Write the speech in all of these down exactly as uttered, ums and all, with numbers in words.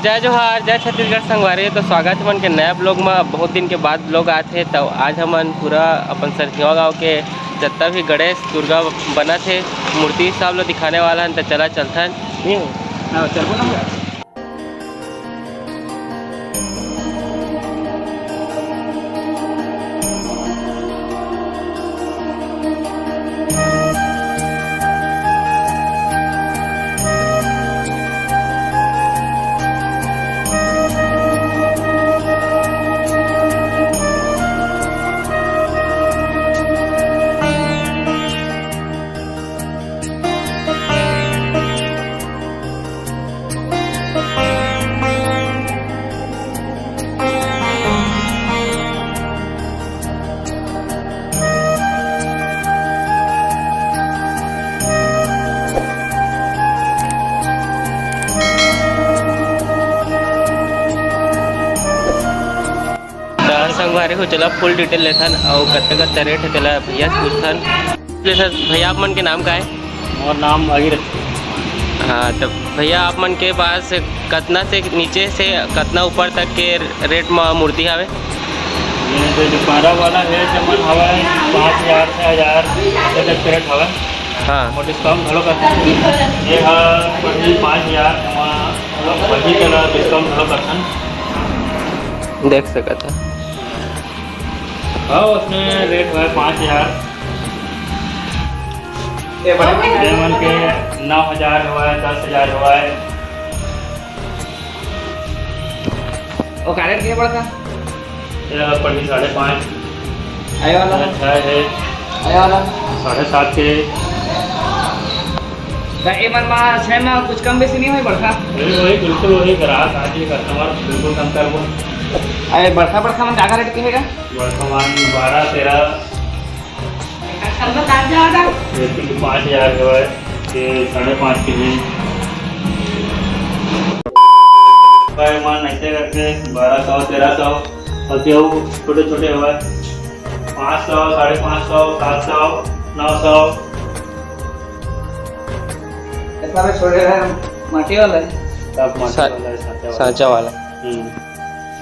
जय जोहार, जय छत्तीसगढ़ संगवारी। तो स्वागत है मन के नया ब्लॉग में। बहुत दिन के बाद ब्लॉग आत हे, तो आज हमन पूरा अपन सरसिंवा गांव के जत्ता भी गणेश दुर्गा बनत हे, मूर्ति सब लो दिखाने वाला हन। तो चला चलथन। हाँ, चलबो ना। त संगवारी हो, चला full detail लेथन अउ कत्ते कत्ते rate हे तेला भैया से पूछथन। ले सर, भैया आप मन के नाम का हे? मोर नाम भागीरथ। हाँ, तो भैया आप मन के पास कतना से नीचे से कतना ऊपर तक के rate म मूर्ति हावे? ये तो जो पारा वाला हे, जेमन हवय पाँच हजार, छः हजार, ऐसे तक के rate हवय। हाँ। और discount घलो करथन। ये ह पड़ही पाँच हजार, वहाँ पड़ही तेला discount घलो करथन। देख सकत ह। हाँ, उसमें rate हवय पाँच हजार। ये बड़े, ये मन के नौ हजार हवय, दस हजार हवय। वो का rate के बड़का? ये पड़ही साढ़े पाँच। आए वाला? ये छः हे। आए वाला? साढ़े सात के। त ए मन मा छः मा कुछ कम बेसी नहीं होई बड़का? नहीं, वही बिल्कुल वही ग्राहक आज ही customer बिल्कुल कम करबो। अरे बड़का बड़का मन का rate के हे गा? बड़का मन बारह तेरह। जैसे कि पाँच हजार के हवय, ये साढ़े पाँच के हे। भाई मन ऐसे करके बारह सौ, तेरह सौ, और ये वो छोटे छोटे हवय, पाँच सौ, साढ़े पाँच सौ, सात सौ, नौ सौ। इतना में छोड़े हैं, माटी वाला है। सब माटी सा-, वाला है, सांचा वाला। सांचा वाला। हम्म।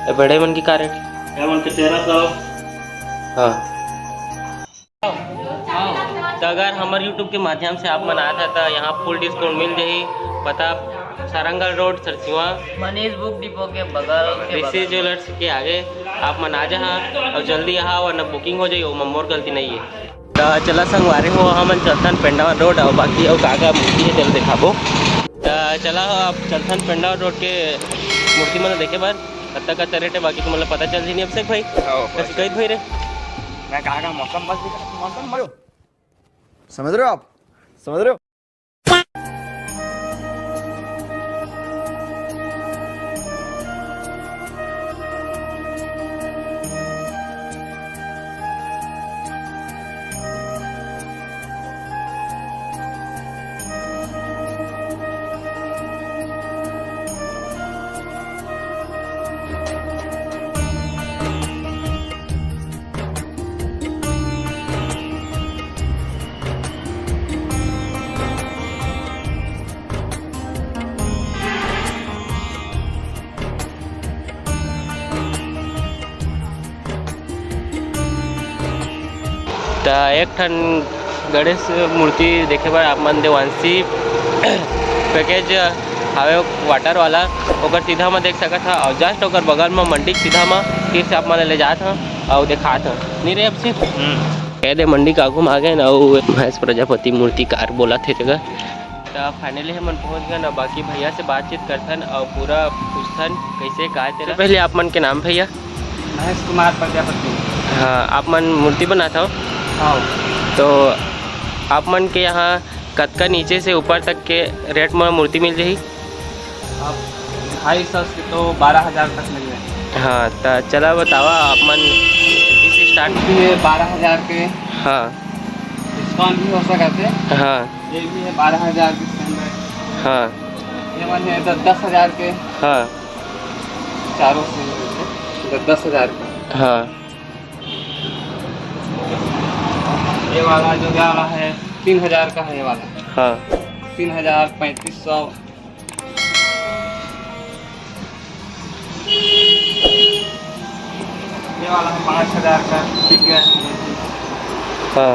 ये बड़े मन की का rate? ये मन के तेरह सौ। हाँ। त अगर हमर YouTube के माध्यम से आप मन आत हा, त यहाँ full discount मिल जाही। पता Sarangal road, Sarsiva, Manish book depot के बगल के ऋषि बगल। ज्वेलर्स के आगे आप मन आ जाहा और जल्दी आहा, वरना booking हो जाही, ओमा मोर गलती नहीं है। त चला संगवारी हो, हमन चलथन पेंडावन रोड और बाकी अउ का का मूर्ति है, चलो दिखाबो। त चला आप चलथन पेंडावन रोड के मूर्ति मन देखे बर, कत्ता कत्ता rate है, बाकी तुमन ला पता चल जाही। अभिषेक भाई, हाँ, कैसे कैद भाई रे? मैं कहा का मौसम मस्त दिख रहा, मौसम मस्त। समझ रहे हो आप? समझ रहे हो? त एक ठन गणेश मूर्ति देखे बर आप मन देवांशी package हावे water वाला, ओकर सीधा म देख सकत हा, अउ just ओकर बगल म मंडी के सीधा म फिर से आप मन ले जात हा अउ देखात हा। नहीं रे अभिषेक? हम्म। कह दे मंडी के आगू म आ गए ना, अउ महेश प्रजापति मूर्तिकार बोलत हे तेकर। त finally हमन पहुंच गए ना, बाकी भैया से बातचीत करथन अउ पूरा पूछथन कैसे का हे तेला। पहले आप मन के नाम भैया? महेश कुमार प्रजापति। हाँ, आप मन मूर्ति बनात हव? हाँ। तो आप मन के यहाँ कतका नीचे से ऊपर तक के rate म मूर्ति मिल जाही? आप ढाई सौ से तो बारह हजार तक मिल जाए। हाँ, त चला बतावा आप मन किस start? ये बारह हजार के। हाँ। Discount भी हो सकत हे। हाँ। ये भी है बारह हजार के standard। हाँ। ये मन है द-, दस हजार के। हाँ। चारों से द-, दस हजार के। हाँ। ये वाला जो ये वाला है, तीन हजार का है ये वाला। हाँ। तीन हजार, पैंतीस सौ। वाला है पाँच हज़ार का, ठीक है। हाँ,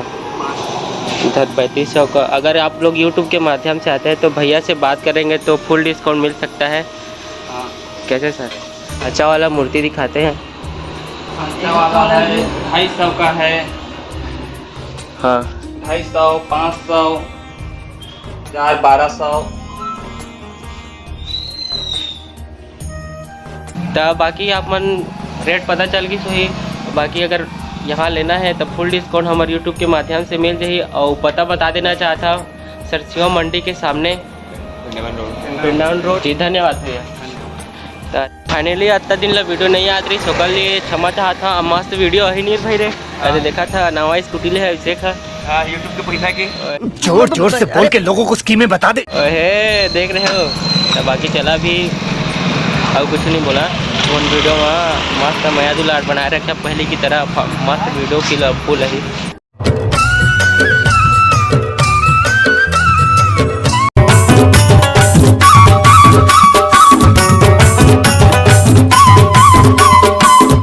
इधर पैंतीस सौ का। अगर आप लोग YouTube के माध्यम से आते हैं तो भैया से बात करेंगे तो फुल डिस्काउंट मिल सकता है। हाँ। कैसे सर? अच्छा वाला मूर्ति दिखाते हैं। अच्छा वाला है, ढाई सौ का है। हाँ। ढाई सौ, पाँच सौ, चार, बारह सौ। त बाकी आप मन रेट पता चल गिस होही। बाकी अगर यहाँ लेना है तो फुल डिस्काउंट हमर YouTube के माध्यम से मिल जाही। और पता बता देना चाहत हव सर, शिवा मंडी के सामने, वृंदावन रोड। वृंदावन रोड। जी, धन्यवाद भैया। त finally अतना दिन ला वीडियो नहीं आत रही, ओकर लिए क्षमा चाहत हव। मस्त वीडियो अही नीर भाई रे। अरे हाँ। देखा था नवा स्कूटी ले है अभिषेक हा। हाँ, YouTube के पैसा के। जोर जोर से बोल के लोगों को स्कीमें बता दे। ओहे, देख रहे हो। त बाकी चला भी, अउ कुछ नहीं बोला। अपन वीडियो में मस्त मया दुलार बनाए रखे पहले की तरह, फ-, मस्त वीडियो की लव फुल है।